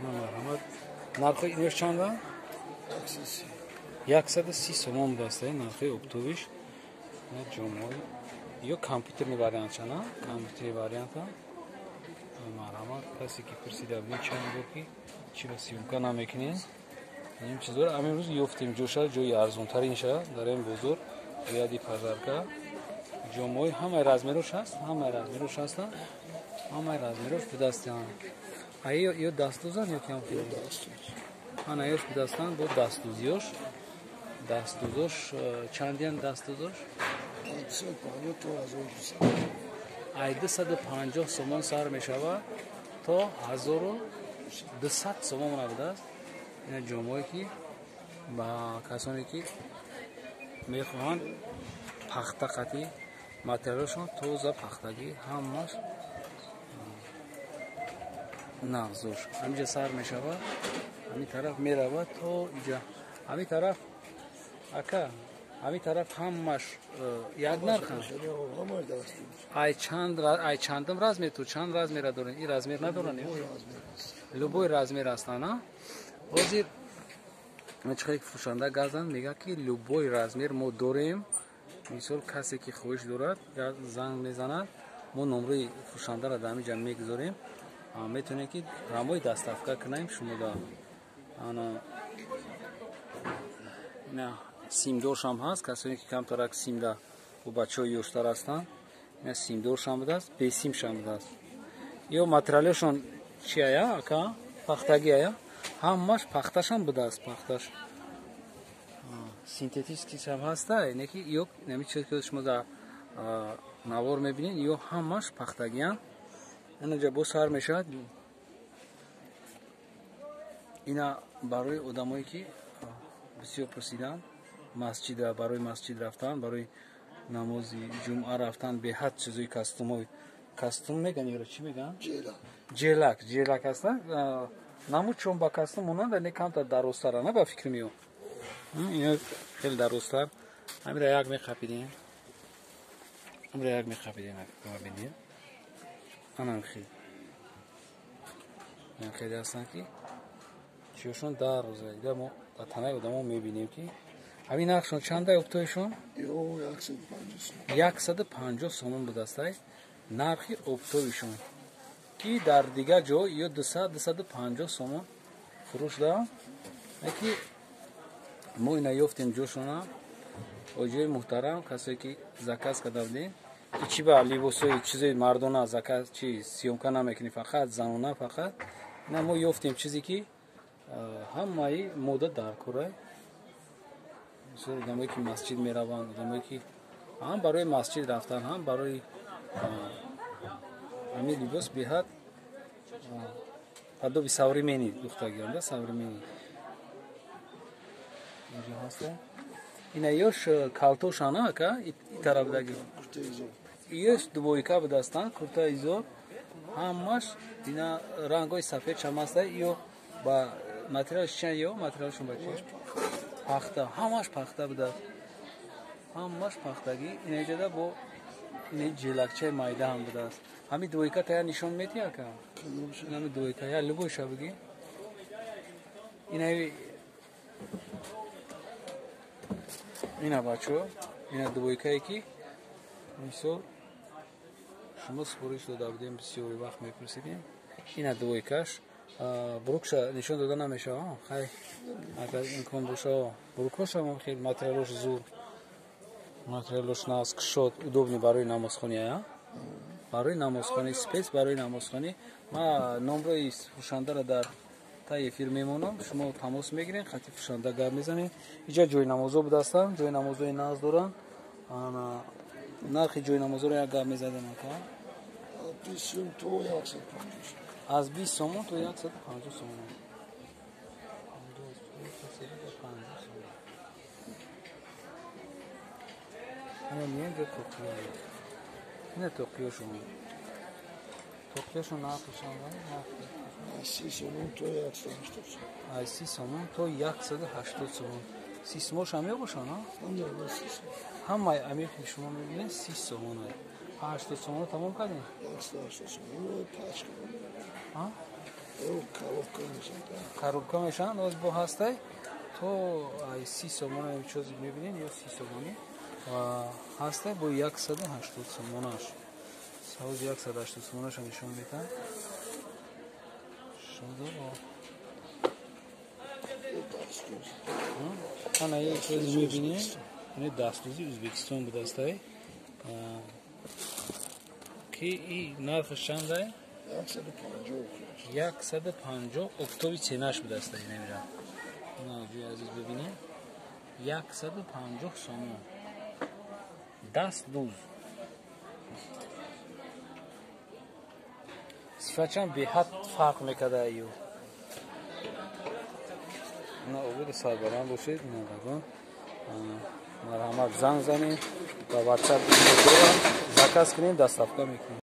Марҳамат. Нархи инош чанда? 130 сомон будааст нархи оптовиш. Ҷомаҳои ё компютерни вариант чана? Компютерни варианта. Марҳамат, касе ки пурсида буд чанд бор ки чиро съёмка намекунем. Ин чизҳоро ҳамин рӯз ёфтем, ҷоша ҷои арзонтаринша дар ин бозор, ряди пазарка. Ҷомаҳои ҳамаи размерош ҳаст, ҳамаи размерош ҳастанд, ҳамаи размерош будастанд. Ё дастдӯзанд ё кам хеле? Ана ёш будастанд бо дастдӯзиёш. Дастдӯзош чандиян дастдӯзош? Ай 250 сомон сар мешавад то 1200 сомон будааст. Ина ҷомаҳое ки ба касоне ки мехоҳанд пахта қатӣ материалашон тоза пахтагӣ ҳамаш нағзош. Ҳаминҷа сар мешавад, ҳамин тараф меравад то иҷа. Ҳамин тараф ака, ҳамин тараф ҳамаш як нарханд. Ай чандум размер ту чанд размера дорен? Ин размер надоранд? Любой размер ҳастанд, а? Ҳозир чӣ фурӯшанда газанд мегӯяд ки любой размер мо дорем. Мисол касе ки хоҳиш дорад занг мезанад, мо номраи фурӯшандаро дар ҳамин ҷа мегузорем. Метавонем ки рамои доставка кунем шумода. Ана на симдоршам ҳаст, касоне ки камтарак симда бо бачаҳои ёштар ҳастанд, ина симдоршам будааст, бесимшам будааст. Ё материалашон чи ая ака? Пахтагӣ ая? Ҳамаш пахташам будааст, пахташ. Синтетическийшам ҳаста, не ки ё нами чизе ки шумо дар навор мебинед, ё ҳамаш пахтагиянд. Инаҷа боз сар мешавад. Ина барои одамое ки бисёр пурсиданд, масҷида барои масҷид рафтан, барои намози ҷумъа рафтан беҳад чизои костюмҳои костюм меган ё чӣ меган? Ҷелак, ҷелак ҳастанд. Намуд чун ба костюм монанд, не камтар дарозтара, на ба фикри меё. Ино хеле дарозтар. Ҳамира як меқапидем. Ҳамира як меқапидем, бинед. Анам хел. Ин хеле ҳастанд ки чиёшон дароза. Ида мо дар танаи одамо мебинем ки ҳамин нархшон чанда оптоишон? 150 сомон будастай нархи оптовишон ки дар дигар ҷо ё 200 250 сомон фурӯш доранд. Ки мо ина ёфтем ҷошона. Оҷои муҳтарам, касое ки заказ карда будем, ки чи ба либосои чизои мардона заказ чи съёмка намекунӣ, фақат занона фақат. Ина мо ёфтем чизе ки ҳамаи мода дар кора. Мисол одамое ки масҷид мераванд, одамое ки ҳам барои масҷид рафтан, ҳам барои ҳамин либос беҳад подоби современный духтагиам, да, современный. Инҷо ҳаста. Ина ёш калтошана ака, и тарафдаги. Ёш двойка будастанд, курта изор. Ҳамаш ина рангҳои сафед чам ҳаста, ё ба материалш чия ё материалшон ба чи? Пахта, ҳамаш пахта будааст. Ҳамаш пахтагӣ. Ина иҷода бо ина ҷелакчаи майда ҳам будааст. Ҳамин двойка тая нишон медиҳ ака? Ҳамин двойка, я любойша бигӣ. Ина ина бачо, ина двойкае ки мисол шумо супориш дода будем, бисёри вақт мепурсидем. Ина двойкаш. Брукша нишон дода намешава, хай агар имкон боша. Брукошам хеле материалош зур, материалош нағз, кушод, удобный барои намозхонӣ, а? Барои намозхонӣ, спец барои намозхонӣ. Ма номрои фурӯшандаро дар таи эфир мемонам, шумо тамос мегиред, хати фурӯшанда гап мезанед. Иҷа ҷои намозҳо будастанд, ҷои намозҳои нағз доранд. Нархи ҷои намозҳоро як гап мезадем ака? Аз 20 сомон то 150 сомон. Ана миён ҷо тоқиё. Ина тоқиёшон. Тоқиёшон нархшон Аз 30 сомон то 180 сомон. Аз 30 сомон то 180 сомон. 30 сомон шам мебошанд, а? Ҳамаи амир ки шумо мебинед 30 сомон. 80 сомон тамом кардем? 180 сомон пачка. А? Коробка мешаванд. Оз бо ҳастай то 30 сомона чози мебинед ё 30 сомонӣ ҳастай, бо 180 сомонаш. Ҳози 180 сомонаша нишон медиҳам. Шудо ана як чиз мебинем, ин дастдӯзи Ӯзбекистон будастай, ки и нархаш чандай? 150 оптовый цена ш будастай. Намира ҷои азиз бибинем, 150 сомон дастдӯз, сифатшам беҳад фарқ мекарда. Ю на ободи сарбаланд бошед, бинандагон. Марҳамат, занг занед, ба WhatsApp заказ кунем, доставка мекунем.